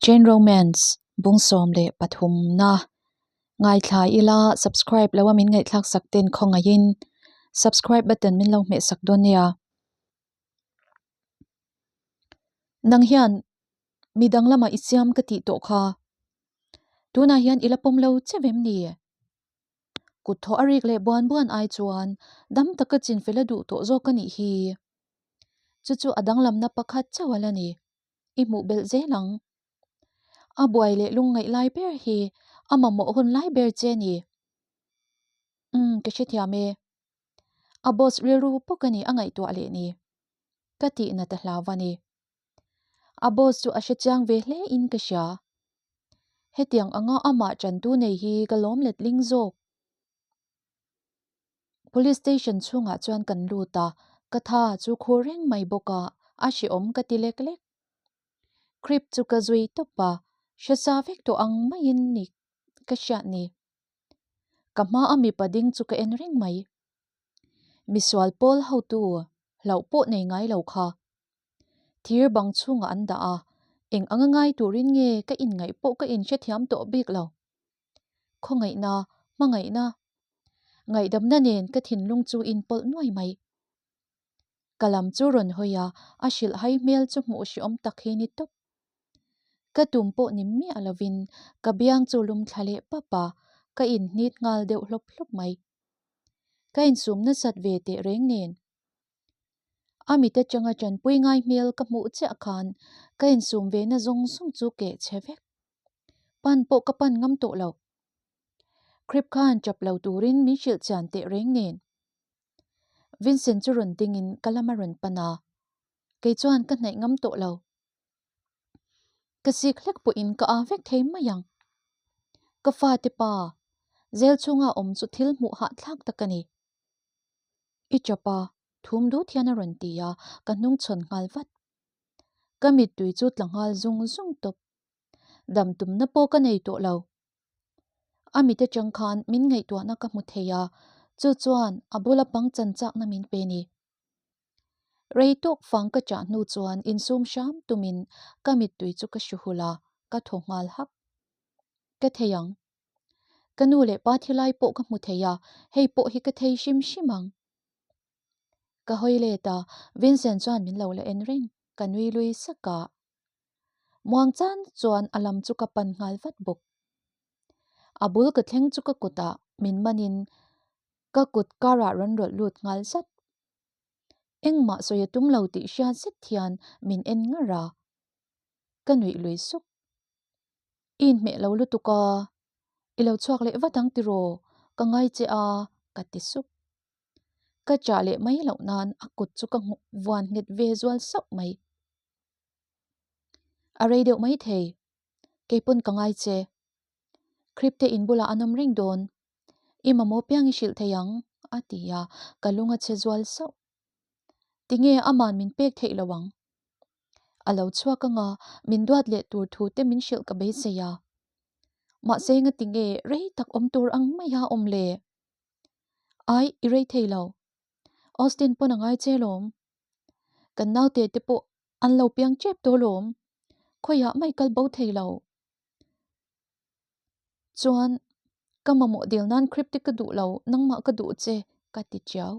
Chain Romance bung 13 na ngaithla ila subscribe lo a min ngaihthlak sak ten khawngaihin subscribe button min lo hmeh sak dawn nia. Nang hian mi dang lamah i siam ka tih tawh kha tunah hian i la pawm lo che vem ni? Kut thawh a rik leh buan buan ai chuan dam taka chinfel a duh tawh zawk a nih hi. Chu chu a danglamna pakhat chauh a la ni. I hmuh belh zel ang. A buai leh lungngaih lai ber hi a mamawh hun lai ber che a ni. Umm ka hrethiam e. A boss rilru pawk a ni a ngaihtuah leh ni. Ka tihna ta hlau a ni. A boss chu a hrechiang ve hle in ka hria. Hetiang anga amah tantu nei hi ka lawm letling zawk. Police station chhungah chuan kan lut a, ka tha chu khur reng mai bawk a, a hrehawm ka ti lek lek. Crib chu ka zui tawp a, hresa vek tawh ang maiin ni ka hriat ni. Ka hma a mipa ding chu ka en reng mai. Misual pawl hotu hlauh pawh nei ngai lo kha. Thir bang chhungah an dah a, eng anga ngai turin nge ka inngaih pawh ka inhrethiam tawh bik lo. Khawngaihna, hmangaihna, ngaihdamna nen ka thinlung chu inpawlh nuai mai. Ka lam chu rawn hawi a, a hrilhhai hmel chu hmuh hreawm tak hi ni tawp. Ka tum pawh ni miah lovin ka biang chu lum thla leh pap a, ka inhnit nghal deuh hlawp hlawp mai. Ka insum nasat ve teh reng nen. A mit atanga tanpui ngai hmel ka hmuh chiah khan ka insum ve na zawng zawng chu keh chhe vek. Pan pawh ka pan ngam tawh lo. Krip khan chap lo turin min hrilh chian teh reng nen. Vincent chu rawn dingin ka lam a rawn pan a, kei chuan ka hnaih ngam tawh lo. Ka sik hlek pawhin ka aa vek thei mai ang. Ka fate pa, zel chhunga awm chu thil hmuh hahthlak tak a ni. I chap a, thum dut hian a rawn ti a, ka hnung chhawn nghal vat. Ka mittui chu tla nghal zung zung tawp. Dam tumna pawh ka nei tawh lo. A mit atang khan min ngaihtuahna ka hmu thei a, chu chuan a bula pang chan chakna min pe ni. Rei tawk fang ka chah hnu chuan insum hram tumin ka mittui chu ka hru hul a, ka thaw nghal hak. Ka thei ang. Ka nu leh pa thilai pawh ka hmu thei a, hei pawh hi ka thei hrim hrim ang. Ka hawi let a, Vincent chuan min lo la en reng, ka nui lui sak a. Muang chan chuan a lam chu ka pan nghal vat bawk. A bul ka thleng chu ka kutah min manin ka kut karah rawn rawlh lut nghal zat. Engmah sawi a tum lo tih hriat zet hian min en ngar a, ka nuih lui suk. I inhmeh lo lutuk a, i lo chhuak leh vat ang tiraw, ka ngai che a, ka ti sup. Ka chah leh mai loh nan a kut chu ka vuan nghet ve zual sauh mai. A rei deuh mai thei, kei pawn ka ngai che. Krip te in bulah an awm reng dawn, i mamawh piang i hrilh thei ang, a ti a, ka lung a chhe zual sauh. Tinge aman min pek theih lo ang? A lo chhuak anga min duat leh tur thu te min hrilh ka beisei a. Mahse ngatinge rei tak awm tur ang maia awm le? Ai, i rei thei lo. Austin pawn a ngai che lawm. Kan naute te pawh an lo piang tep tawh lawm. Khawiah mai kal bo thei lo. Chuan, ka mamawh dil nan Cryptic ka duh lo, nangmah ka duh che, ka ti chiau.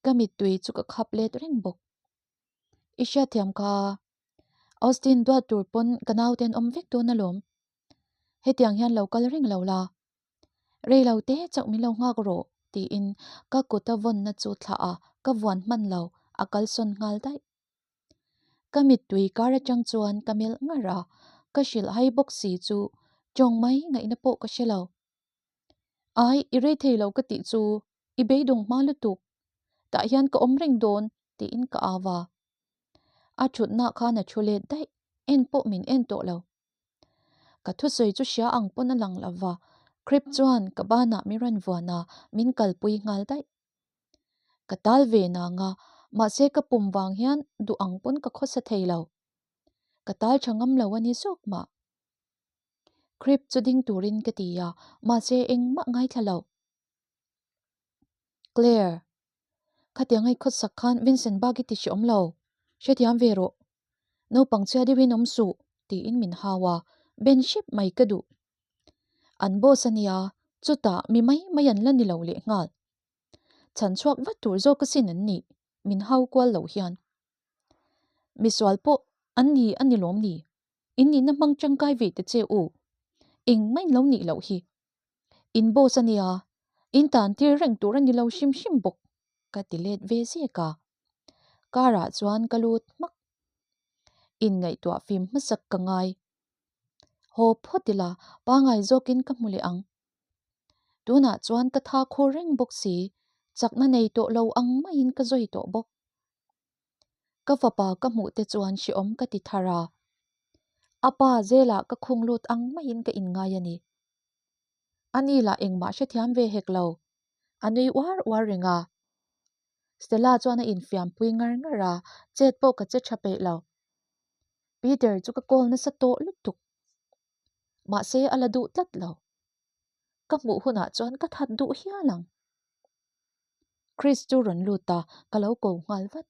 Ka mittui chu ka khap let reng bawk. I hriatthiam kha, Austin duat tur pawn ka naute an awm vek dawn alawm. Hetiang hian lo kal reng lo la. Rei lo te chauh min lo nghak rawh, tiin ka kut a vawnna chu thlah a, ka vuan hman lo, a kalsawn nghal daih. Ka mittui kar atang chuan ka melh ngar a, ka hrilh hai bawk si chu tawng mai ngaihna pawh ka hre lo. Ai, i rei thei lo ka tih chu i beidawng hma lutuk, tah hian ka awm reng dawn tiin ka au a. A thutna khan a thu let daih, en pawh min en tawh lo. Ka thusawi chu hria ang pawn a lang lo va, Krip chuan ka banah mi rawn vuan a, min kalpui nghal daih. Ka tal ve nang a, mahse ka pum vang hian duh ang pawn ka khawsa thei lo. Ka tal tha ngam lo a ni zawk mah. Krip chu ding turin ka ti a, mahse engmah ngaithla lo. Claire, khatiang i khawsak khan Vincent bak i ti hreawm lo, hrethiam ve rawh. Naupang chhia deuhin awm suh. Tiin min hau a, ben hrep mai ka duh. An boss a nia, chutah mi mai mai an la ni lo lehnghal. Chhan chhuak vat tur zawk asin an nih, min hau kual lo hian. Misual pawh an ni a ni lawm ni? In nihna hmang tangkai ve ta che u. Engmah in lo nih loh hi. In boss a nia, in tan tir reng tur a ni lo hrim hrim bawk, ka ti let ve zek a. Car ah chuan ka lut hmak. Inngaihtuah fim hmasak ka ngai. Haw phawt ila, pangai zawkin ka hmu leh ang. Tunah chuan ka tha khur reng bawk si, chakna nei tawh lo ang maiin ka zawi tawh bawk. Ka fapa ka hmuh te chuan hrehawm ka ti thar a, a pa zelah ka khung lut ang maiin ka inngai a ni. Ani lah engmah hrethiam ve hek lo, a nui uar uar reng a. Stella chuan a infiampui ngar ngar a, chet pawh ka che tha peih lo. Peter chu ka call nasa tawh lutuk. Mahse a la duh tlat lo. Ka hmuh hunah chuan ka that duh hial ang. Chris chu rawn lut a, ka lo ko nghal vat.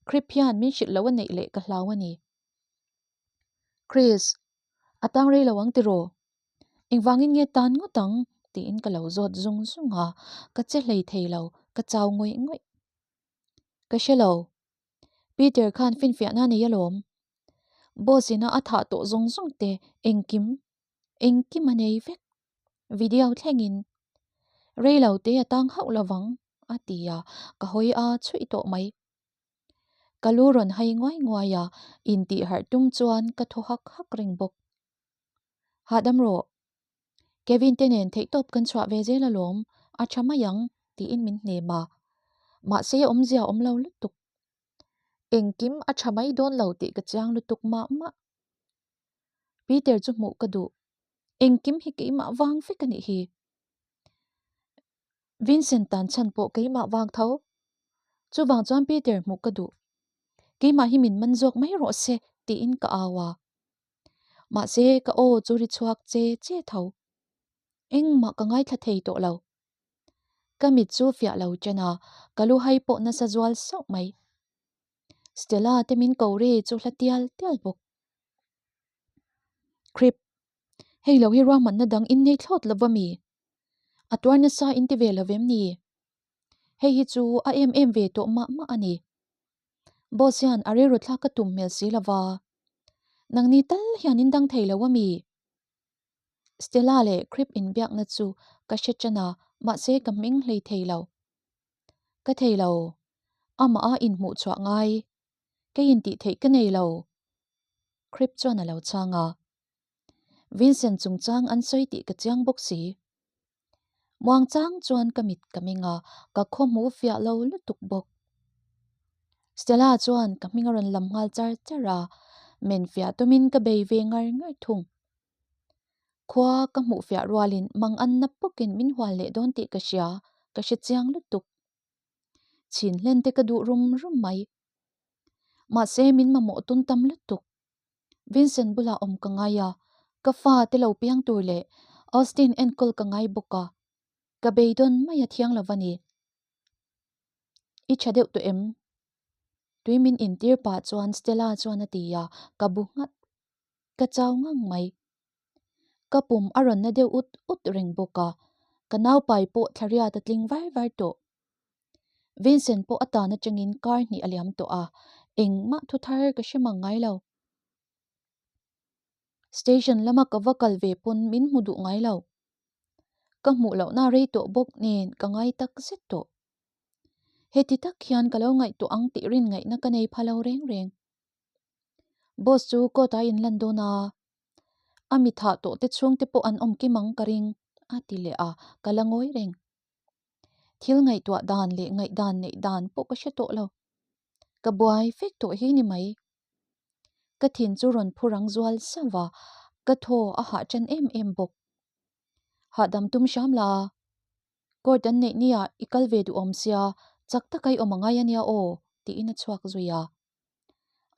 Krip hian min hrilh lo a neih leh ka hlau a ni. Chris, a tang rei lo ang tiraw? Engvangin nge tan ngawt ang? tiin ka lo zawt zung zung a, ka che hlei thei lo, ka chau ngawih ngawih. Ka hre lo. Peter khan finfiahna a nei alawm. Boss ina a thah tawh zawng zawng te engkim, engkim a nei vek. Video thlengin rei lo te a tang hauh lovang a ti a, ka hawi a chhuih tawh mai. Ka lu rawn hai nguai nguai a, intih harh tum chuan ka thaw hak hak reng bawk. Hahdam rawh. Kevin te nen theihtawp kan chhuah ve zel alawm, a tha mai ang tiin min hnem a. Mahse awmzia awm lo lutuk. Engkim a tha mai dawn lo tih ka chiang lutuk mah mah. Peter chu hmuh ka duh. Engkim hi keimah vang vek a nih hi. Vincent tan chhan pawh keimah vang tho. Chuvang chuan Peter hmuh ka duh. Keimah hi min man zawk mai rawh se tiin ka au a. Mahse ka aw chu ri chhuak che che tho. Engmah ka ngaithla thei tawh lo. Ka mit chu fiah lo chen a, ka lu hai pawh nasa zual sauh mai. Stella te min ko ri chu hla tial tial bawk. Krip, hei lo hi ruahmanna dang in nei thlawt lo va mi? A tuar nasa in ti ve lo vem ni? Hei hi chu a em em ve tawh mah mah a ni. Boss hian a rilru thlak ka tum hmel si lo va. Nangni tal hian in dang thei lo a mi? Stella leh Krip inbiakna chu ka hre ṭan a, mahse ka hming hlei thei lo. Ka thei lo. Amah a inhmuh chhuah ngai. Kei intih theih ka nei lo. Krip chuan a lo chhang a. Vincent chungchang an sawi tih ka chiang bawk si. Muang chang chuan ka mit ka meng a, ka khaw hmu fiah lo lutuk bawk. Stella chuan ka hming a rawn lam nghal char char a, men fiah tumin ka bei ve ngar ngar thung. Khua ka hmuh fiah rualin mang an na pawkin min hual leh dawn tih ka hria, ka hre chiang lutuk. Chhin hlen te ka duh rum rum mai. Mahse min mamawh tun tam lutuk. Vincent bulah awm ka ngai a, ka fa te lo piang tur leh Austin enkawl ka ngai bawk a, ka beidawn mai a thiang lo va ni. I tha deuh tawh em? Tui min intir pah chuan Stella chuan a ti a, ka bu nghat. Ka chau ngang mai. Ka pum a rawn na deuh ut ut reng bawk a, ka naupai pawh thlariat a tling var var tawh. Vincent pawh a tan atangin kar hnih a liam tawh a, engmah thu thar ka hre mang ngai lo. Station lama ka va kal ve pawn min hmu duh ngai lo. Ka hmuh lohna rei tawh bawk nen ka ngai tak zet tawh. Heti tak hian ka lo ngaihtuah ang tih rin ngaihna ka nei pha lo reng reng. Boss chu court ah a inlan dawn a, a mi thah tawh te chhungte pawh an awm kim ang ka ring a ti leh a, ka la ngawi reng. Thil ngaihtuah dan leh ngaihdan neih dan pawh ka hre tawh lo. Ka buai fek tawh hi ni mai. Ka thin chu rawn phu rang zual sauh a, ka thaw a hah ṭan em em bawk. Hahdam tum hram la, court an neih nia i kal ve duh awm sia, chak taka i awm angai ania aw tiin a chhuak zui a.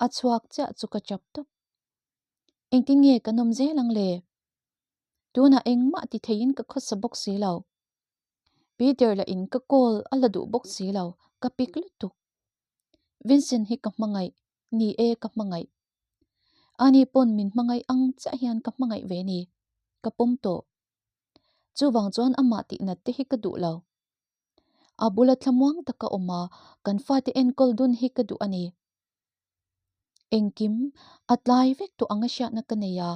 A chhuak chiah chu ka chap tawp. Engtin nge kan awm zel ang le? Tunah engmah ti theiin ka khawsa bawk si lo. Peter lah in ka call a la duh bawk si lo, ka pik lutuk. Vincent hi ka hmangaih, ni e ka hmangaih. Ani pawn min hmangaih ang chiah hian ka hmangaih ve ni. Ka pawm tawh. Chuvang chuan amah tihnat te hi ka duh lo. A bula thlamuang taka awm a, kan fate enkawl dun hi ka duh a ni. Engkim a tlai vek tawh anga hriatna ka nei a,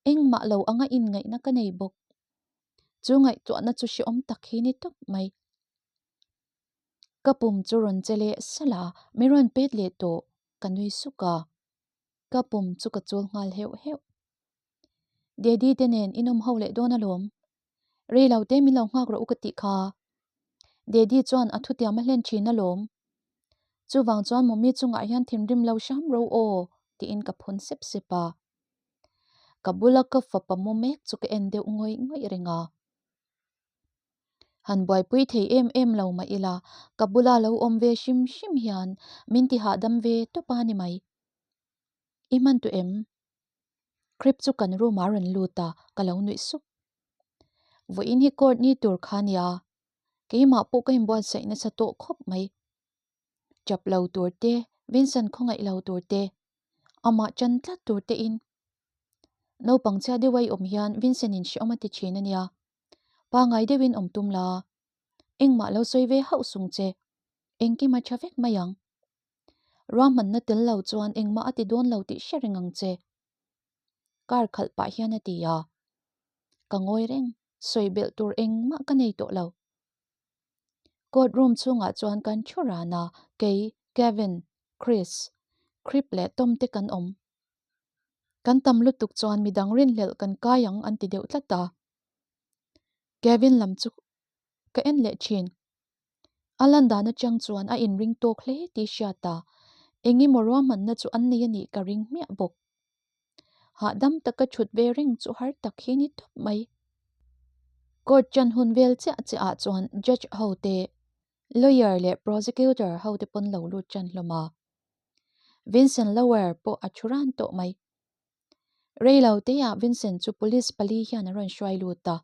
engmah lo anga inngaihna ka nei bawk. Chu ngaihtuahna chu hrehawm tak hi ni tawp mai. Ka pum chu rawn che leh salh a, min rawn pet leh tawh, ka nui suk a. Ka pum chu ka chul nghal heuh heuh. Daddy te nen in awm ho leh dawn alawm. Rei lo te min lo nghak rawh u ka tih kha. Daddy chuan a thutiam a hlen thin alawm. Chuvang chuan mummy chungah hian thinrim lo hram ro aw tiin ka phun sep sep a. Ka bula ka fapa mu mek chu ka en deuh ngawih ngawih reng a. Han buaipui thei em em lo mah ila ka bula lo awm ve hrim hrim hian min ti hahdam ve tawp a ni mai. I hman tawh em? Krip chu kan room ah a rawn lut a, ka lo nuih sup. Vawiin hi court ni tur kha nia, keimah pawh ka inbuatsaih nasa tawh khawp mai. Chap lo tur te, Vincent khawngaih lo tur te, amah chan tlat tur te in. Naupang chhia deuh a i awm hian Vincent in hrehawm a ti thin a nia. Pangai deuhin awm tum la, engmah lo sawi ve hauh sung che, engkim a tha vek mai ang. Ruahmanna tel lo chuan engmah a ti dawn lo tih hre reng ang che. Car khalh pah hian a ti a. Ka ngawi reng, sawi belh tur engmah ka nei tawh lo. Court room chhungah chuan kan thu ran a, kei, Kevin, Chris, Krip leh Tom te kan awm. Kan tam lutuk chuan midang rinhlelh kan kai ang an ti deuh tlat a. Kevin lam chu ka en leh thin. A lan dan atang chuan a inring tawk hle tih hriat a, eng emaw ruahmanna chu an nei a nih ka ring hmiah bawk. Hahdam taka thut ve reng chu har tak hi ni tawp mai. Court chan hun vel chiah chiah ah chuan judge ho te, lawyer leh prosecutor ho te pawn lo lut tan hlawm a. Vincent Lower pawh a thu ran tawh mai. Rei lo te ah Vincent chu police pali hian a rawn hruai lut a,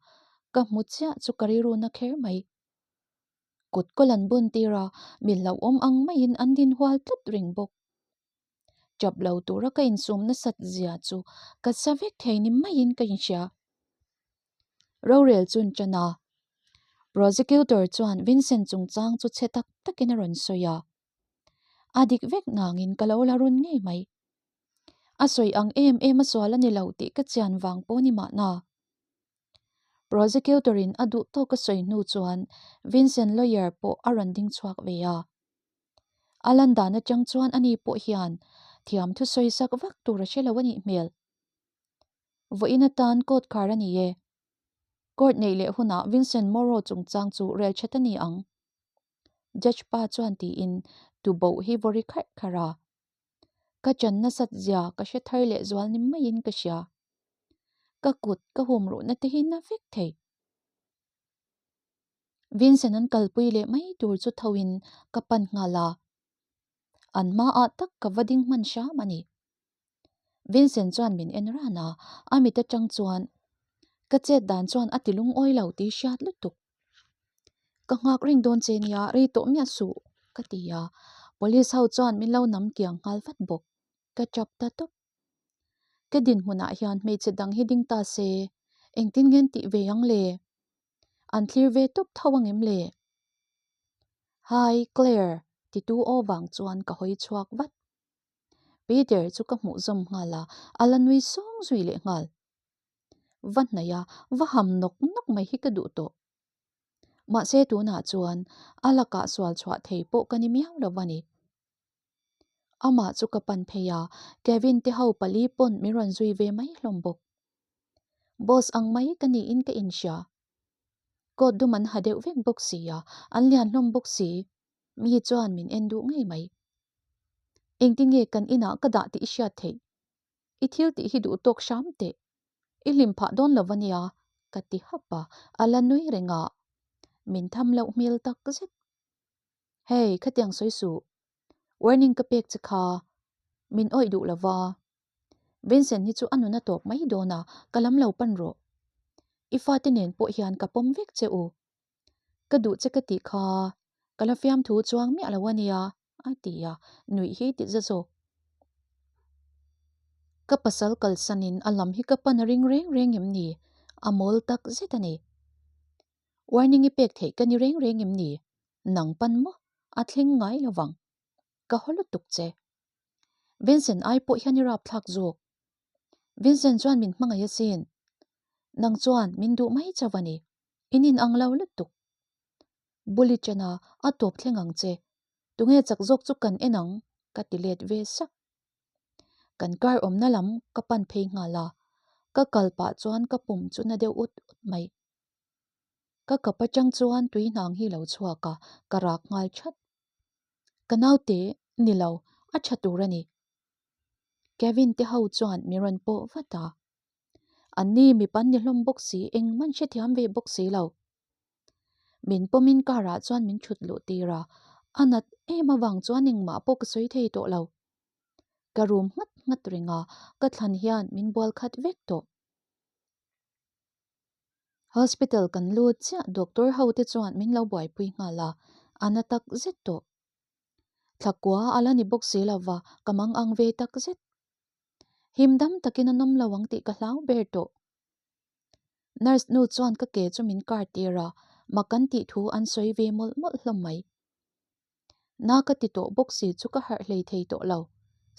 ka hmu chiah chu ka rilru na kher mai. Kut kawl an bun tir a, mi hlauhawm ang maiin an din hual tlat reng bawk. Chap lo tura ka insum nasat zia chu ka sa vek thei ni maiin ka inhria. Rorel chun tan a, Prosecutor chuan Vincent chungchang chu chhe tak takin a rawn sawi a. A dik vek nangin ka lo la run ngei mai. A sawi ang em em a sual a ni lo tih ka chian vang pawh ni mahna. Prosecutor in a duh tawk a sawi hnu chuan Vincent lawyer pawh a rawn ding chhuak ve a. A lan dan atang chuan ani pawh hian thiam thusawi sak vak tur a hre lo a nih hmel. Vawiin atan court khar a ni e. Court neih leh hunah Vincent Morrow chungchang chu rel that a ni ang. Judge pa chuan tiin tuboh hi vaw ri kharh kharh a. Ka chan nasat zia ka hre thar leh zual ni maiin ka hria. Ka kut ka hum ruhna te hi na vek thei. Vincent an kalpui leh mai tur chu tho in ka pan nghal a. An hmaah tak ka va ding hman hram a ni. Vincent chuan min en ran a, a mit atang chuan ka chet dan chuan a ti lungawi lo tih hriat lutuk. Ka nghak reng dawn che nia, rei tawh miah suh ka ti a, police ho chuan min lo nam kiang nghal vat bawk. Ka tap ta tawp. Ka dinhmunah hian hmeichhe dang hi ding ta se, engtin nge an tih ve ang le? An thlir ve tawp tho angem le? Hi Claire titu aw vang chuan ka hawi chhuak vat. Peter chu ka hmuh zawm nghal a, a la nui sawng zui leh nghal. Va hnaih a, va ham nawk nawk mai hi ka duh tawh. Mahse tunah chuan a lakah sual chhuah thei pawh ka ni miau lo a ni. Amah chu ka pan phei a, Kevin te ho pali pawn min rawn zui ve mai hlawm bawk. Boss ang mai ka niin ka inhria. Coat dum an ha deuh vek bawk si a, an lian hlawm bawk si. Mi chuan min en duh ngei mai. Engtin nge kan inah ka dah tih i hriat theih? I thil tih hi duh tawk hram teh. I hlim phah dawn lo ania, ka ti hap a, a la nui reng a. Min tham loh hmel tak zet. Hey, khatiang sawi suh. Warning ka pek che kha. Min awih duh lo va. Vincent hi chu a nun a tawp mai dawn a, ka lam lo pan rawh. I fate nen pawh hian ka pawm vek che u. Ka duh che ka tih kha, ka la fiamthu chuang miah lo ania, a ti a, nuih hi ti za zawk. Ka pasal kalsanin a lam hi ka pan a ring reng reng em ni? A mawl tak zet a ni. Warning i pek theih ka ni reng reng em ni? Nang pan maw? A thleng ngai lo vang. Ka haw lutuk che. Vincent ai pawh hian i rapthlak zawk. Vincent chuan min hmangaih asin. Nang chuan min duh mai chauh a ni. In in ang lo lutuk. Bully chana a tawp thleng ang che. Tunge chak zawk chu kan en ang ka ti let ve sak. Kan car awmna lam ka pan phei nghal a, ka kal pah chuan ka pum chu na deuh ut ut mai. Ka kap atang chuan tui hnang hi lo chhuak a, ka rak nghal that. Ka naute ni lo, a tha tur a ni. Kevin te ho chuan mi rawn pawh vat a. Anni mipa ni hlawm bawk si engman hrethiam ve bawk si lo. Min pawmin car ah chuan min thut luh tir a, a nat em avang chuan engmah pawh ka sawi thei tawh lo. Ka rum nghat nghat reng a, ka thlan hian min bual khat vek tawh. Hospital kan lut chiah doctor ho te chuan min lo buaipui nghal a, a na tak zet tawh. Thla kua a la ni bawk si lova, ka mang ang ve tak zet. Him dam takin a nawm lo ang tih ka hlau ber tawh. Nurse nu chuan ka ke chu min kar tir a, mak kan tih thu an sawi ve mawlh mawlh hlawm mai. Na ka ti tawh bawk si chu ka harh hlei thei tawh lo,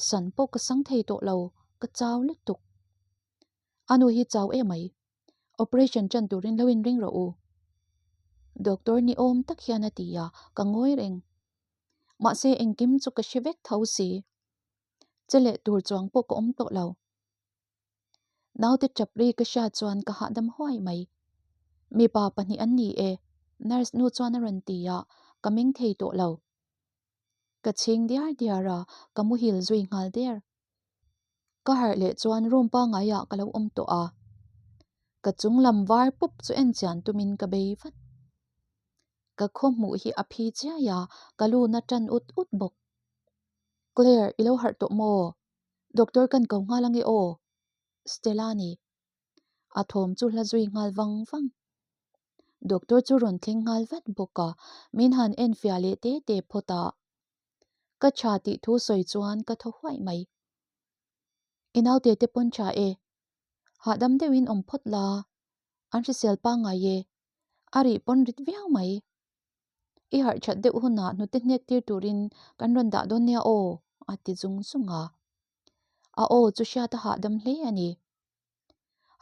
san pawh ka sang thei tawh lo, ka chau lutuk. A nu hi chau em mai, operation ṭan turin lo inring rawh u. Doctor ni awm tak hian a ti a, ka ngawi reng. Mahse engkim chu ka hre vek tho si. Che leh tur chuang pawh ka awm tawh lo. Naute ṭap ri ka hriat chuan ka hahdam huai mai. Mipa pahnih an ni e, nurse nu chuan a rawn ti a, ka meng thei tawh lo. Ka chhing diar diar a, ka muhil zui nghal der. Ka harh leh chuan room pangaiah ka lo awm tawh a. Ka chung lam var pup chu en chian tumin ka bei vat. Ka khaw hmuh hi a phi chiai a, ka lu na ṭan ut ut bawk. Claire, i lo harh tawh maw? Doctor kan ko nghal ange aw? Stella ni. A thawm chu hla zui nghal vang vang. Doctor chu rawn thleng nghal vat bawk a, min han en fiah leh te te phawt a. Ka tha tih thu sawi chuan ka thaw huai mai. I naute te pawn tha e. Hahdam deuhin awm phawt la. An hrisel pangngai e. A rih pawn rit viau mai. I harh that deuh hunah hnute hnek tir turin kan rawn dah dawn nia aw, a ti zung zung a. A aw chu hriat a hahdam hle a ni.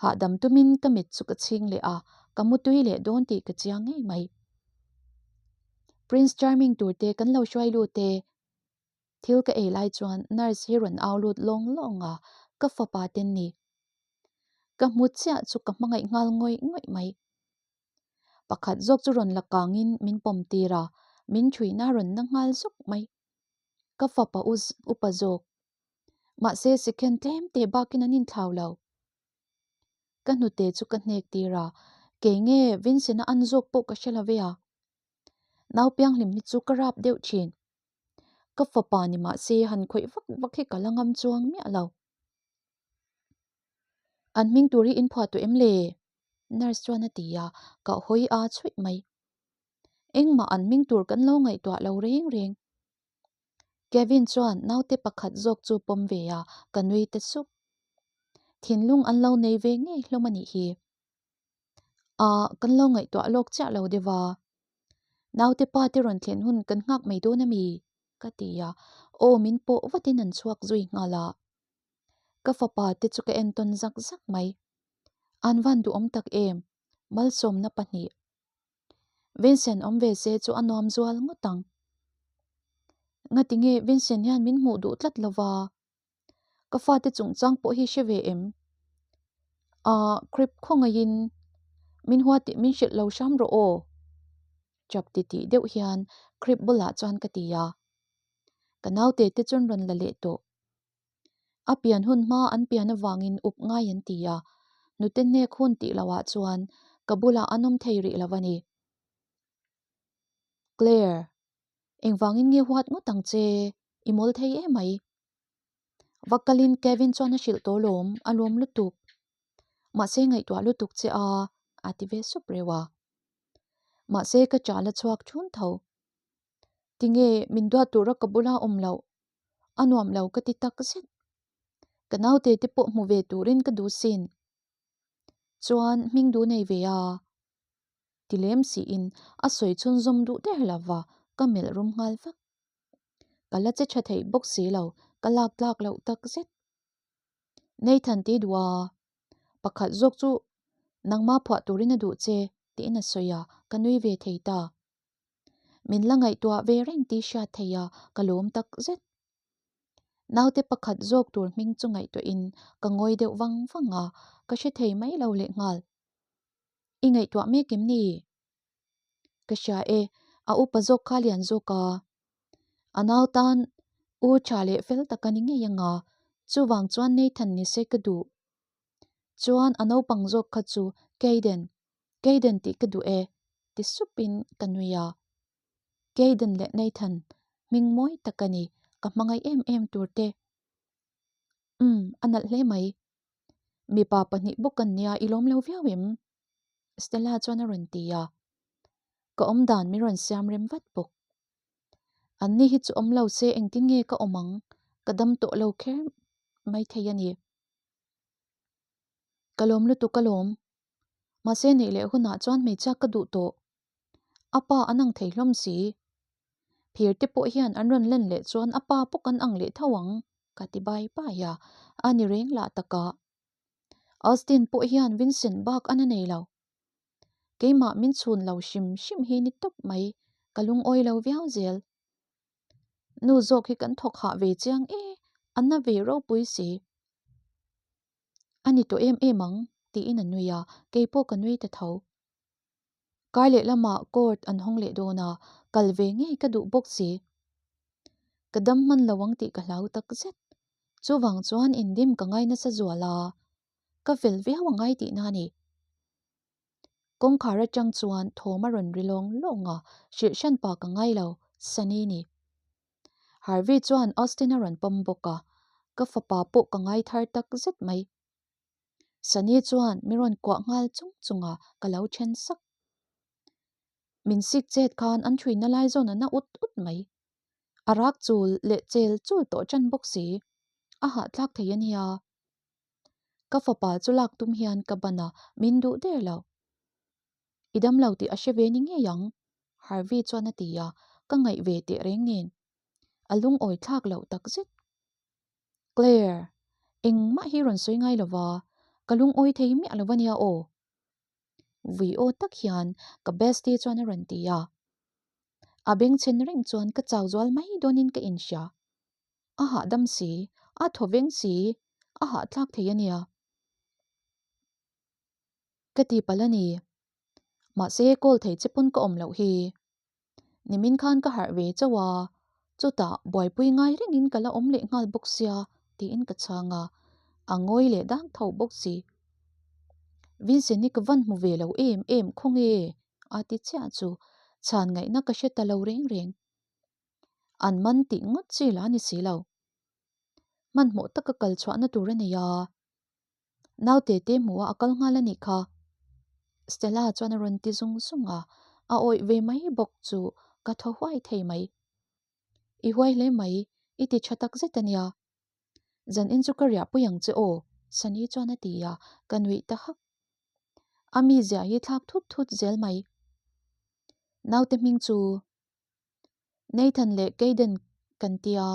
Hahdam tumin ka mit chu ka chhing leh a, ka mutui leh dawn tih ka chiang ngei mai. Prince Charming tur te kan lo hruai lut e. Thil ka ei lai chuan nurse hi rawn au lut lawng lawng a, ka fapa ten ni. Ka hmu chiah chu ka hmangaih nghal ngawih ngawih mai. Pakhat zawk chu rawn la kangin min pawm tir a, min thuihna rawn na nghal zuk mai. Ka fapa upa zawk. Mahse second tlem teh bakin an inthlau lo. Ka hnute chu ka hnek tir a, kei nge Vincent-a an zawk pawh ka hre lo ve a. Nau pianghlim hi chu ka rap deuh thin. Ka fapa ni mahse han khawih vak vak hi ka la ngam chuang miah lo. An hming tur hi in phuah tawh em le? Nurse chuan a ti a, ka hawi a chhuih mai. Engmah an hming tur kan lo ngaihtuah lo reng reng. Kevin chuan naute pakhat zawk chu pawm ve a, ka nui ta sup. Thinlung an lo nei ve ngei hlawm a nih hi. Ah, kan lo ngaihtuah lawk chiah lo deuh a. Naute pa te rawn thlen hun kan nghak mai dawn a mi? Ka ti a, aw min pawh vatin an chhuak zui nghal a. Ka fapa te chu ka entawn zak zak mai. An van duhawm tak em? Malsawmna pahnih. Vincent awm ve se chu a nuam zual ngawt ang. Ngati nge Vincent hian min hmuh duh tlat lova? Ka fate chungchang pawh hi hre ve em? Ahh, Krip khawngaihin min hua tih min hrilh lo hram rawh aw. Chap ti tih deuh hian Krip bulah chuan ka ti a. Ka naute te chuan rawn la leh tawh. A pian hun hma an pian avangin up ngai an ti a, nute hnek hun tih lohah chuan ka bulah an awm thei rih lo a ni. Claire, engvangin nge huat ngawt ang che? I mawl thei em mai. Va kalin Kevin chuan a hrilh tawh lawm, a lawm lutuk. Mahse ngaihtuah lutuk che a, a ti ve sup reuh a. Mahse ka chah la chhuak thun tho. Tinge min duat tura ka bula awm loh? A nuam lo ka ti tak zet. Ka naute te pawh hmu ve turin ka duh sin. Chuan hming duh nei ve a? Ti lem siin a sawi chhunzawm duh der lo va, ka melh rum nghal vak. Ka la che tha theih bawk si lo, ka lak tlak loh tak zet. Nathan ti duh a, pakhat zawk chu nangma phuah turin a duh che tiin a sawi a, ka nui ve thei ta. Min la ngaihtuah ve reng tih hriat theih a, ka lawm tak zet. Naute pakhat zawk tur hming chu ngaihtuahin ka ngawi deuh vang vang a, ka hre thei mai lo lehnghal. I ngaihtuah mek em ni? Ka hria e, a upa zawk kha lian zawk a. A nau tan u tha leh fel tak a ni ngei anga, chuvang chuan Nathan ni se ka duh. Chuan a naupang zawk kha chu Kayden, Kayden tih ka duh e, ti supin ka nui a. Kayden leh Nathan, hming mawi tak a ni, ka hmangaih em em tur te. Umm, a nalh hle mai. Mipa pahnih bawk an nia, i lawm lo viau em? Stella chuan a rawn ti a, ka awm dan min rawn siam rem vat bawk. An ni hi chu awm lo se engtin nge ka awm ang, ka dam tawh lo kher mai thei a ni. Ka lawm lutuk alawm, mahse neih leh hunah chuan hmeichhia ka duh tawh. A pa an ang thei hlawm si. Phir te pawh hian an rawn len leh chuan a pa pawh kan ang leh tho ang, ka ti bai bai a, a ni reng lah takah. Austin pawh hian Vincent bak a na nei lo. Keimah min chhun lo hrim hrim hi ni tawp mai, ka lungawi lo viau zel. Nu zawk hi kan thawk hah ve chiang e, a na ve ropui si. A ni tawh em em ang, tiin a nui a, keipawh ka nui ta tho. Kar lehlamah court an hawng leh dawn a, kal ve ngei ka duh bawk si. Ka dam hman lo ang tih ka hlau tak zet. Chuvang chuan indim ka ngai nasa zual a, ka fel viau a ngai tihna a ni. Kawngkhar atang chuan thawm a rawn ri lawng lawng a, hrilh hran pa ka ngai lo, Sunny ni. Harvey chuan Austin a rawn pawm bawk a, ka fapa pawh ka ngai thar tak zet mai. Sunny chuan min rawn kuah nghal chung chung a, ka lo then sak. Min sik chet khan an thuina lai zawn a na ut ut mai. A rak chul leh chel chul tawh ṭan bawk si. A hahthlak thei a nia. Ka fapa chu lak tum hian ka ban a, min duh der lo. I dam lo tih a hre ve ni ngei ang, Harvey chuan a ti a, ka ngaih ve teh reng nen. A lungawi thlak loh tak zet. Claire, engmah hi rawn sawi ngai lova, ka lungawi thei miah lo a nia aw. Vui aw tak hian ka bestie chuan a rawn ti a. A bengchhen reng chuan ka chau zual mai dawnin ka inhria. A hahdam si, a thaw veng si, a hahthlak thei a nia. Ka ti palh a ni. Mahse call thei che pawn ka awm loh hi. Nimin khan ka harh ve chauh a, chutah buaipui ngai rengin ka la awm leh nghal bawk sia tiin ka chhang a, a ngawi leh dang tho bawk si. Vincent hi ka van hmu ve lo em em khaw nge? a ti chiah chu chhan ngaihna ka hre ta lo reng reng. An man tih ngawt chi la ni si lo. Hmanhmawh taka kal chhuahna tur a nei a. Naute te hmuh a a kal nghal a nih kha. Stella chuan a rawn ti zung zung a, a awih ve mai bawk chu ka thaw huai thei mai. I huai hle mai, i ti tha tak zet a nia. Zan in chu ka riah pui ang che aw, Sunny chuan a ti a, ka nuih ta hak. A mizia hi thlak thut thut zel mai. Naute hming chu Nathan leh Kayden kan ti a,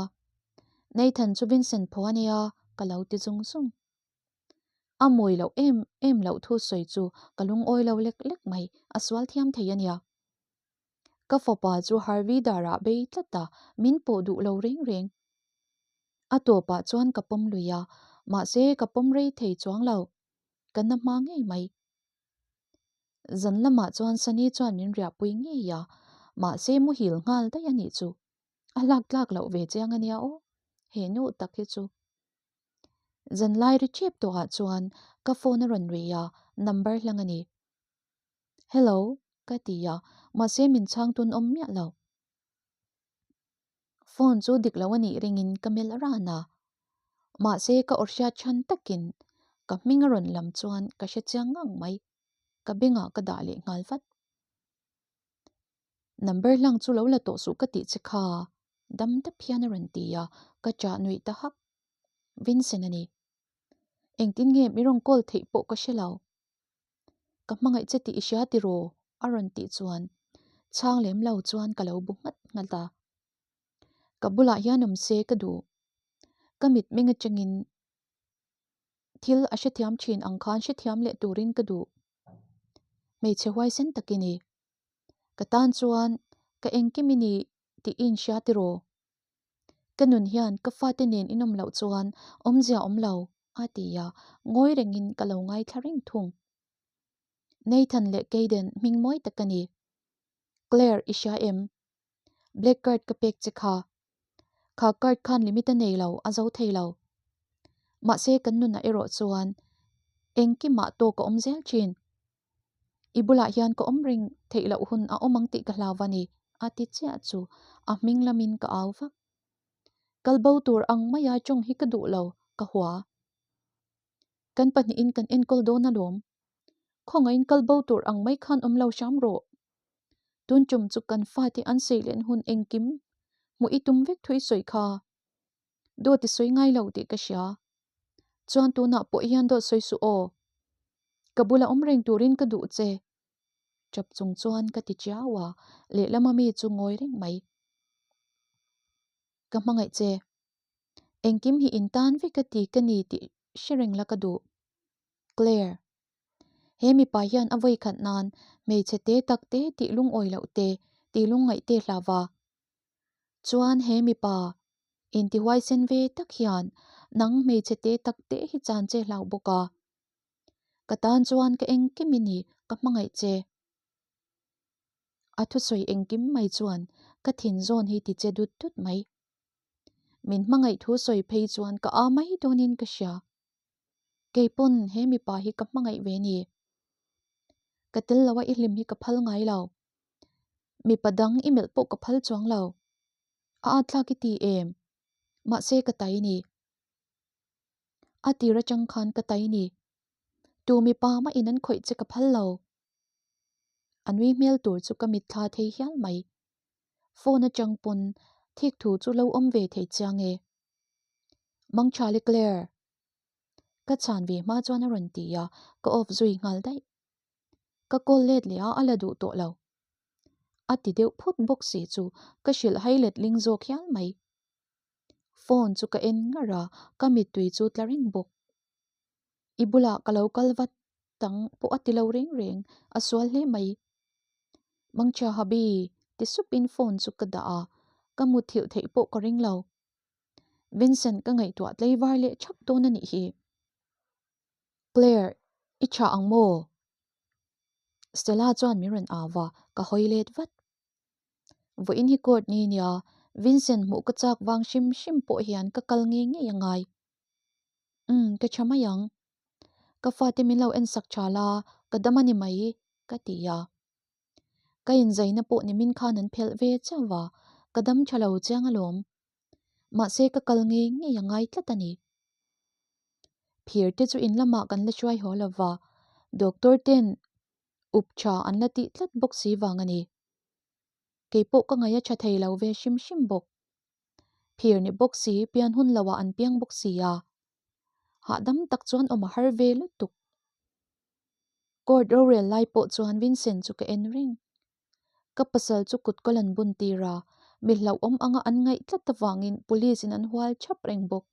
Nathan chu Vincent phaw a nia ka lo ti zung zung. A mawi loh em em loh thu sawi chu ka lungawi lo lek lek mai, a sual thiam thei a nia. Ka fapa chu Harvey darah bei tlat a, min pawh duh lo reng reng. A tawpah chuan ka pawm lui a, mahse ka pawm rei thei chuang lo, ka na hma ngei mai. Zan lamah chuan Sunny chuan min riahpui ngei a, mahse muhil nghal daih a nih chu. A lak tlak loh ve chiang a nia aw, he nu tak hi chu. Zan lai ri ṭep tawhah chuan ka phone a rawn ri a, number hlang a ni. Hello, ka ti a, mahse min chhang tun awm miah lo. Phone chu dik lo a nih ringin ka melh ran a, mahse ka aw hriat chhan takin ka hming a rawn lam chuan ka hre chiang ngang mai, ka bengah ka dah leh nghal vat. Number hlang chu lo la tawh suh ka tih che kha, dam dap hian a rawn ti a, ka chah nuih ta hak. Vincent a ni. Engtin nge mi rawn call theih pawh ka hre lo. Ka hmangaih che tih i hria tiraw? a rawn tih chuan chhang lem lo chuan ka lo bu nghat nghat a. Ka bulah hian awm se ka duh. Ka mitmeng atangin thil a hrethiam thin ang khan hrethiam leh turin ka duh. Hmeichhe huaisen tak i ni. Ka tan chuan ka engkim i ni tih i inhria tiraw? Ka nun hian ka fate nen inawm loh chuan awmzia awm lo, a ti a, ngawi rengin ka lo ngaithla reng thung. Nathan leh Kayden hming mawi tak a ni. Claire, i hria em? Black card ka pek che kha. Kha card khan limit a nei lo, a zo thei lo. Mahse kan nunah erawh chuan engkimah tawk a awm zel thin. I bulah hian ka awm reng theih loh hun a awm ang tih ka hlau a ni, a ti chiah chu a hming lamin ka au vak. Kal bo tur ang maia tawng hi ka duh lo, ka hua. Kan pahnihin kan enkawl dawn alawm. Khawngaihin kal bo tur ang mai khan awm lo hram rawh. Tun tum chu kan fate an sei len hun engkim hmuh i tum vek thui sawi kha. Dawt i sawi ngai lo tih ka hria. Chuan tunah pawh hian dawt sawi suh aw. Ka bula awm reng turin ka duh che. Tap chung chuan ka ti chiau a, lehlama mi chu ngawi reng mai. Ka hmangaih che. Engkim hi in tan vek a ti ka ni tih hre reng la ka duh. Claire. He mipa hian a vawi khat nan hmeichhe te tak te tih lungawi loh te, tih lungngaih te hlau va. Chuan he mipa intihuaisen ve tak hian nang hmeichhe te tak te hi chan che hlau bawk a. Ka tan chuan ka engkim i ni, ka hmangaih che. A thusawi engkim mai chuan ka thin zawn hi ti che dut dut mai. Min hmangaih thu sawi phei chuan ka a mai dawnin ka hria. Kei pawn he mipa hi ka hmangaih ve ni. Ka tel lo a i hlim hi ka phal ngai lo. Mipa dang i melh pawh ka phal chuang lo. A at thlak i ti em? Mahse ka tai ni. A tir atang khan ka tai ni. Tu mipa mah in an khawih che ka phal lo. A nui hmel tur chu ka mitthla thei hial mai. Phone atang pawn thik thu chu lo awm ve thei chiang e. Mangchali Claire! Ka chhan ve hma chuan a rawn ti a, ka off zui nghal daih. Ka call let leh a, a la duh tawh lo. A ti deuh phut bawk si chu ka hrilh hai let ling zawk hial mai. Phone chu ka en ngar a, ka mittui chu tla reng bawk. I bulah ka lo kal vat tang pawh a ti lo reng reng, a sual hle mai. Mangchia Habi ti supin phone chu ka dah a, ka muthilh theih pawh ka ring lo. Vincent ka ngaihtuah tleivar leh thap dawn a nih hi. Claire, i tha ang maw? Stella chuan min rawn au va, ka hawi let vat. Vawiin hi court ni nia, Vincent hmuh ka chak vang hrim hrim pawh hian ka kal ngei ngei a ngai. Umm, ka tha mai ang. Ka fate min lo en sak tha la, ka dam a ni mai, ka ti a. Ka inzaina pawh nimin khan an phelh ve chauh va, ka dam tha lo chiang alawm. Mahse ka kal ngei ngei a ngai tlat a ni. Phir te chu in lamah kan la hruai haw lo va, doctor ten up tha an la tih tlat bawk si vang a ni. Kei pawh ka ngaih a tha thei lo ve hrim hrim bawk. Phir ni bawk si pian hun lo ah an piang bawk si a. Hahdam tak chuan awm a har ve lutuk. Court rorel lai pawh chuan Vincent chu ka en reng. Ka pasal chu kut kawl an bun tir a, mi hlauhawm anga an ngaih tlat avangin police in an hual thap reng bawk.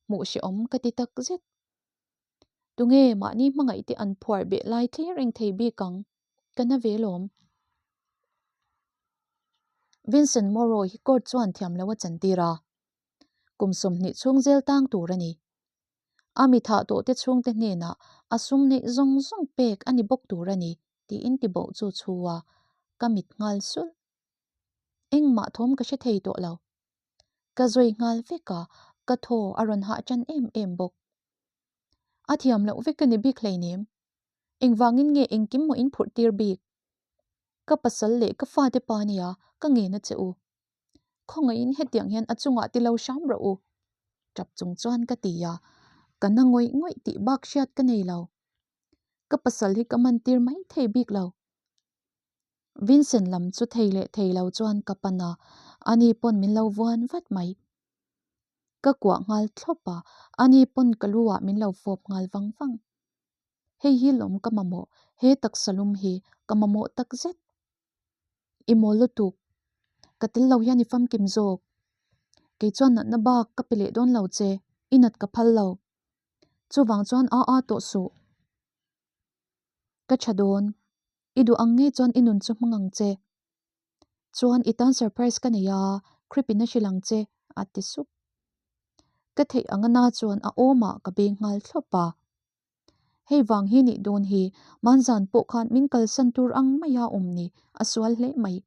Hmuh hrehawm ka ti tak zet. Tunge mahni hmangaih te an phuar beh lai thlir reng thei bik ang? Ka na ve lawm. Vincent Morrow hi court chuan thiam lo a chantir a, kum 20 chhung zel tang tur a ni. A mi thah tawh te chhungte hnenah a sum neih zawng zawng pek a ni bawk tur a ni tiin tiboh chu chhu a, ka mit nghal sulh. Engmah thawm ka hre thei tawh lo. Ka zawi nghal vek a, ka thaw a rawn hah tan em em bawk. A thiam loh vek ka ni bik hleinem. Engvangin nge engkim maw in phurh tir bik? Ka pasal leh ka fate pa nia ka ngen a che u. Khawngaihin hetiang hian a chungah ti lo hram rawh u. Tap chung chuan ka ti a, ka na ngawih ngawih tih bak hriat ka nei lo. Ka pasal hi ka man tir mai thei bik lo. Vincent lam chu thei leh thei lo chuan ka pan a, ani pawn min lo vuan vat mai. Ka kuah nghal thlawp a, ani pawn ka lu ah min lo fawp nghal vang vang. Hei hi lawm ka mamawh, he taksa lum hi ka mamawh tak zet. I mawl lutuk, ka tel lo hian i famkim zawk. Kei chuan natna bak ka pe leh dawn lo che, i nat ka phal lo. Chuvang chuan a a tawh suh. Ka tha dawn, i duh ang ngei chuan i nun chu hmang ang che. Chuan i tan surprise ka nei a, Krip in a hrilh ang che, a ti sup. Ka theih ang a na chuan a awmah ka beng nghal thlawp a. Hei vang hi nih dawn hi, Manzan pawh khan min kalsan tur ang maia awm ni, a sual hle mai.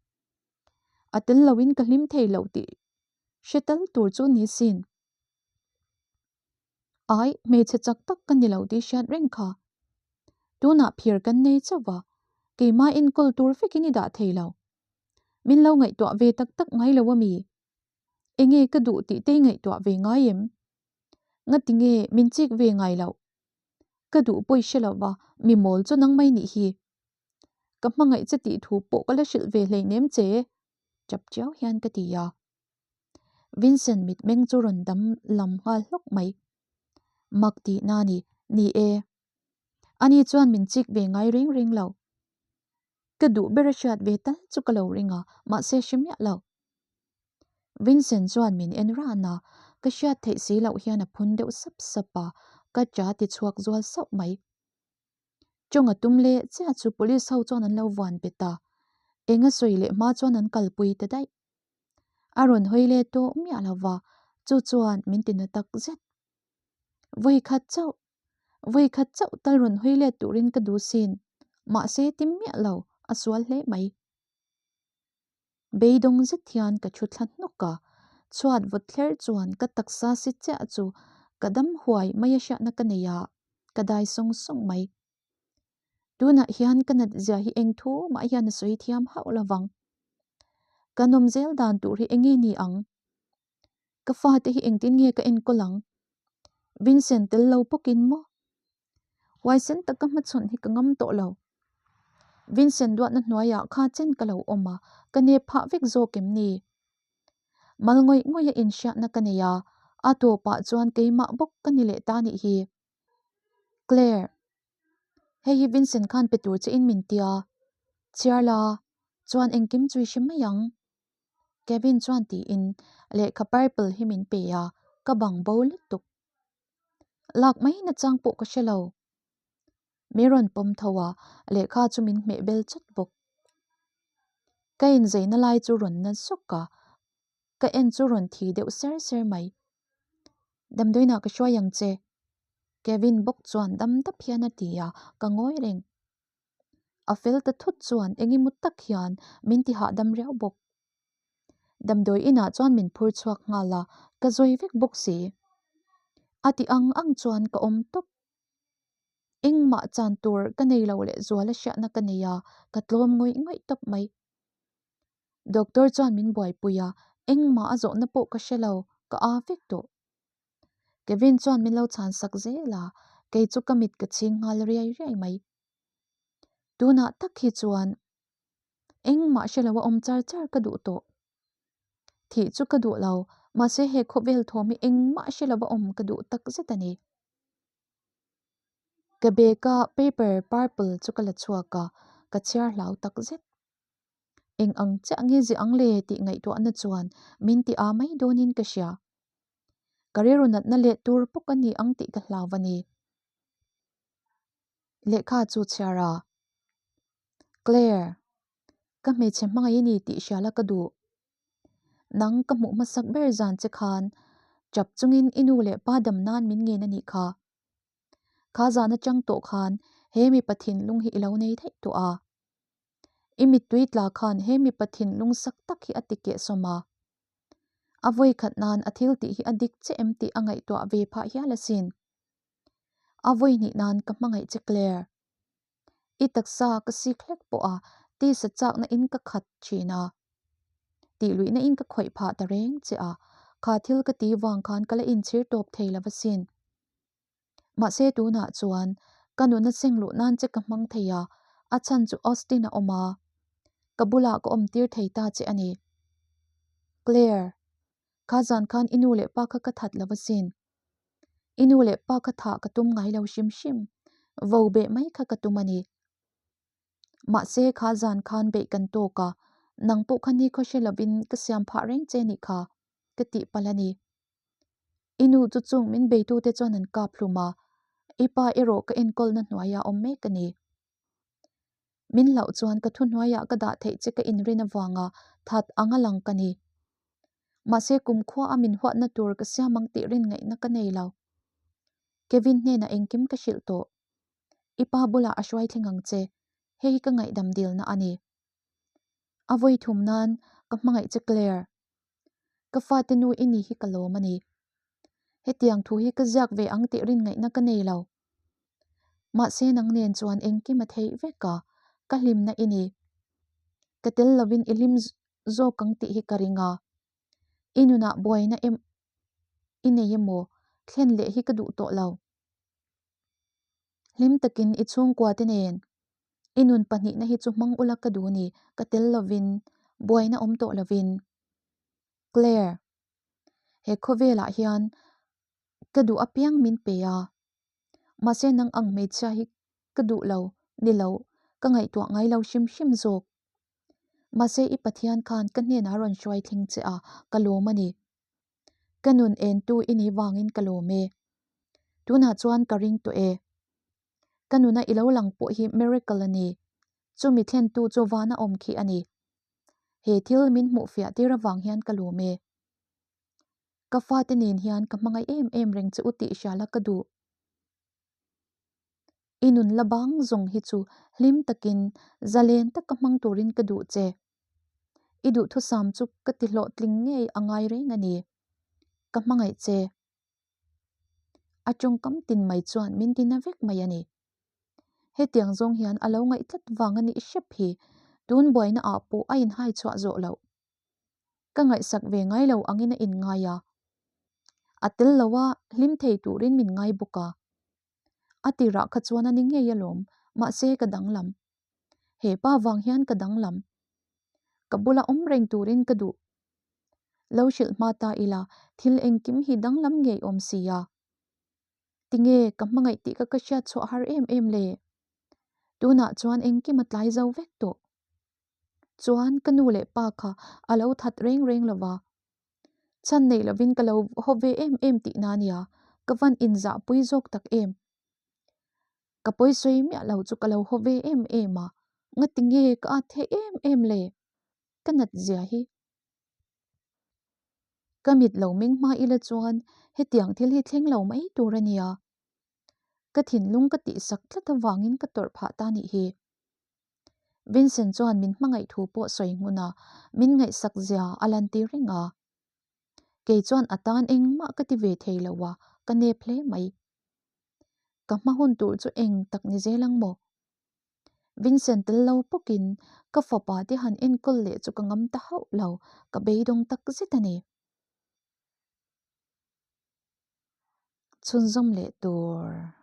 A tel loin ka hlim thei lo tih hre tal tur chu ni sin. Ai, hmeichhe chak tak ka ni lo tih hriat reng kha. Tunah phir kan nei chauh va, keimah enkawl tur vekin i dah thei lo. Min lo ngaihtuah ve tak tak ngai lo a mi? Enge ka duh tih te i ngaihtuah ve ngai em? Ngati nge min chik ve ngai loh? Ka duh pawi hre lo va, mi mawl chu nang mai nih hi. Ka hmangaih che tih thu pawh ka la hrilh ve hleinem che, chap chiau hian ka ti a. Vincent mitmeng chu rawn dam lam nghal hlawk mai. Mak tihna a ni, ni e. Ani chuan min chik ve ngai reng reng lo. Ka duh ber a hriat ve tal chu ka lo ring a, mahse hre miah lo. Vincent chuan min en ran a, ka hriat theih si loh hian a phun deuh sap sap a, ka cha ti chhuak zual sauh mai. Chawnga tum leh chiah chu police ho chuan an lo vuan bet a, eng a sawi leh hma chuan an kalpui ta daih. A rawn hawi leh tawh miah lo va, chu chuan min ti na tak zet. Vawi khat chauh, vawi khat chauh tal rawn hawi let turin ka duh sin, mahse ti miah lo, a sual hle mai. Beidawng zet hian ka thu thla hnawk a, chhuat vawt thler chuan ka taksa si chiah chu ka dam huai mai a hriatna ka nei a, ka dai sawng sawng mai. Tunah hian ka nat zia hi eng thu mah hian a sawi thiam hauh lo vang. Ka nawm zel dan tur hi enge ni ang? Ka fate hi engtin nge ka enkawl ang? Vincent tel lo bawkin maw? Huaisen taka hmachhawn hi ka ngam tawh lo. Vincent duatna hnuaiah kha chen ka lo awm a, ka nep phah vek zawk em ni? Mal ngawih ngawih a inhriatna ka nei a, a tawpah chuan keimah bawk ka ni leh ta nih hi. Claire, hei hi Vincent khan pe tur che in min tia. Chhiar la, chuan engkim chu i hre mai ang. Kevin chuan tiin lehkha purple hi min pe a, ka bang bo lutuk. Lak mai nachang pawh ka hre lo. Mi rawn pawm tho a, lehkha chu min hmeh bel chawt bawk. Ka inzeina lai chu rawn na zawk a, ka en chu rawn thi deuh ser ser mai. Damdawiinah ka hruai ang che. Kevin bawk chuan dam dap hian a ti a, ka ngawi reng. A fel ta thut chuan engemaw tak hian min ti hahdam riau bawk. Damdawi inah chuan min phur chhuak nghal a, ka zawi vek bawk si. A ti ang ang chuan ka awm tawp. Engmah chan tur ka nei lo leh zuala hriatna ka nei a, ka tlawm ngawih ngawih tawp mai. Doctor chuan min buaipui a, engmah a zawhna pawh ka hre lo, ka aa vek tawh. Kevin chuan min lo chhan sak zel a, kei chu ka mit ka chhing nghal riai riai mai. Tunah tak hi chuan Engmah hre lo a awm char char ka duh tawh. Thih chu ka duh lo, mahse he khawvel thawm hi engmah hre lo a awm ka duh tak zet a ni. Ka bag a paper purple chu ka la chhuak a, ka chhiar hlau tak zet. Eng ang chiah nge ziah ang le tih ngaihtuahna chuan min ti aa mai dawnin ka hria. Ka rilru natna leh tur bawk a ni ang tih ka hlau a ni. Lehkha chu chhiar a. Claire, ka hmeichhe hmangaih i ni tih hriala ka duh. Nang ka hmuh hmasak ber zan che khan chap chungin i nu leh pa dam nan min ngen a nih kha. Kha zan atang tawh khan he mipa thinlung hi i lo nei daih tawh a. I mittui tla khan he mipa thinlung sak tak hi a ti kehsawm a. A vawikhat nan a thil tih hi a dik che em tih a ngaihtuah ve phah hial asin. A vawihnih nan ka hmangaih che Claire. I taksa ka sik hlek pawh a, tisa chakna in ka khat thin a. Tih luihna in ka khawih phah ta reng che a, kha thil ka ti vang khan ka la inchhir tawp thei lo asin. Mahse tunah chuan ka nuna seng luh nan che ka hmang thei a, a chhan chu Austin a awm a, ka bulah ka awm tir thei ta che a ni. Claire. Kha zan khan i nu leh pa kha ka that lo asin. I nu leh pa kha thah ka tum ngai lo hrim hrim. Vo beh mai kha ka tum a ni. Mahse kha zan khan beih kan tawk a, nang pawh kha ni khaw hre lovin ka siam phah reng che nih kha, ka tih palh a ni. I nu chu chung min beitute chuan an kap hlum a, i pa erawh ka enkawlna hnuaiah awm mek a ni. Min hlauh chuan ka thuhnuaiah ka dah theih che ka inrin avanga that anga lang ka ni. Mahse kumkhua a min huatna tur ka siam ang tih rin ngaihna ka nei lo. Kevin hnenah engkim ka hrilh tawh. I pa bulah a hruai thleng ang che, hei hi ka ngaihdam dilna a ni. A vawi thum nan ka hmangaih che Claire. Ka fate nu i ni hi ka lawm a ni. Hetiang thu hi ka ziak ve ang tih rin ngaihna ka nei lo. Mahse nang nen chuan engkim a theih vek a, ka hlimna i ni. Ka tel lovin i hlim zawk ang tih hi ka ring a. I nunah buaina em i nei emaw thlen leh hi ka duh tawh lo. Hlim takin i chhungkua te nen i nun pahnihna hi chu hmang ula ka duh ni, ka tel lovin, buaina awm tawh lovin. Claire, he khawvelah hian ka duh apiang min pe a, mahse nang ang hmeichhia hi ka duh lo, ni lo, ka ngaihtuah ngai lo hrim hrim zawk. Mahse i Pathian khan ka hnenah rawn hruai thleng che a, ka lawm a ni. Ka nun entu i nih vangin ka lawm e. Tunah chuan ka ring tawh e. Ka nuna i lo lang pawh hi miracle a ni. Chumi thlentu chu vana awm khi a ni. He thil min hmuh fiah tir avang hian ka lawm e. Ka fate nen hian ka hmangaih em em reng che u tih hriala ka duh. I nun la bang zawng hi chu hlim takin zalen taka hmang turin ka duh che. I duhthusam chu ka ti hlawhtling ngei a ngai reng a ni. Ka hmangaih che. A tawngkam tin mai chuan min ti na vek mai a ni. Hetiang zawng hian a lo ngaih tlat vang a nih hrep hi tun buaina ah pawh a inhai chhuah zawh loh. Ka ngaihsak ve ngai lo angin a inngai a. A tel lo a, hlim thei turin min ngai bawk a. A tirah kha chuan a ni ngei alawm, mahse ka danglam. He pa vang hian ka danglam. Ka bula awm reng turin ka duh. Lo hrilh hma ta ila, thil engkim hi danglam ngei awm si a. Tinge ka hmangaih tih kha ka hriat chhuah har em em le? Tunah chuan engkim a tlai zo vek tawh. Chuan ka nu leh pa kha a lo that reng reng lo va. Chhan nei lovin ka lo haw ve em em tihna nia, ka van inzahpui zawk tak em. Ka pawisawi miah lo chu ka lo haw ve em em a, ngati nge ka at theih em em le? Ka nat zia hi. Ka mit lo meng hma ila chuan hetiang thil hi thleng lo mai tur a nia. Ka thinlung ka tihsak tlat avangin ka tawrh phah ta nih hi. Vincent chuan min hmangaih thu pawh sawi hmun a, min ngaihsak zia a lan tir reng a. Kei chuan a tan engmah ka ti ve thei lo a, ka nep hle mai. Ka hma hun tur chu eng tak ni zel ang maw? Vincent tel lo pawkin ka fapa te han enkawl leh chu ka ngam ta hauh lo, ka beidawng tak zet a ni. Chhunzawm leh tur.